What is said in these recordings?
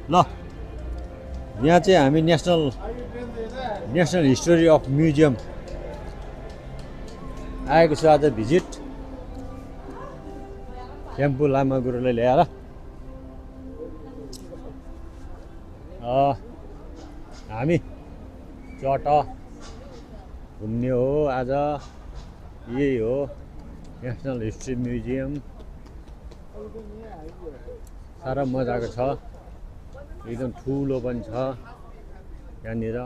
ल यहाँ चाहिँ हामी नेसनल हिस्टोरी अफ म्युजियम आएको छु आज भिजिट टेम्पू लामा गुरुले ल्याएर हामी चट घुम्ने हो आज यही हो नेसनल हिस्ट्री म्युजियम साह्रो मजाको छ एकदम ठुलो पनि छ यहाँनिर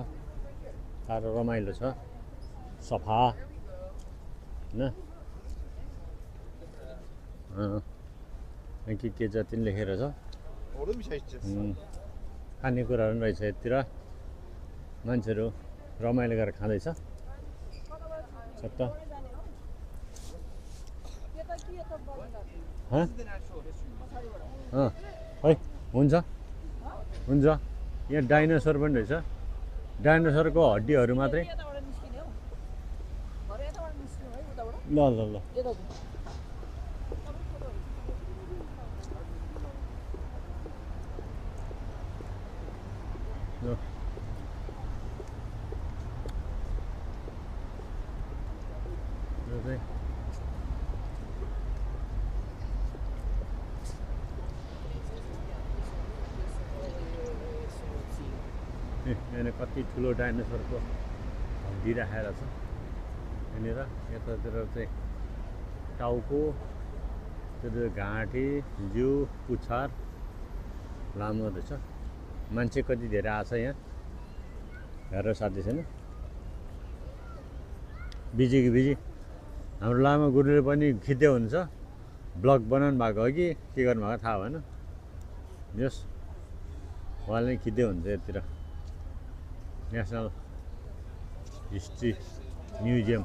साह्रो रमाइलो छ सफा हैन के जति लेखेर छ खानेकुराहरू पनि रहेछ यतिर मान्छेहरू रमाइलो गरेर खाँदैछ सत्त है हुन्छ यहाँ डाइनोसर पनि रहेछ डाइनोसरको हड्डीहरू मात्रै ल ल ल यहाँ कति ठुलो डाइनोसरको हड्डी राखेर छ यहाँनिर यतातिर चाहिँ टाउको त्यो घाँटी जिउ पुच्छर लामो रहेछ मान्छे कति धेरै आछ यहाँ हेरेर साथी छैन बिजी हाम्रो लामा गुरुले पनि खिच्दै हुन्छ ब्लग बनाउनु भएको हो कि के गर्नुभएको थाहा भएन यस उहाँले नै खिच्दै हुन्छ यतिर नेसनल हिस्ट्री म्युजियम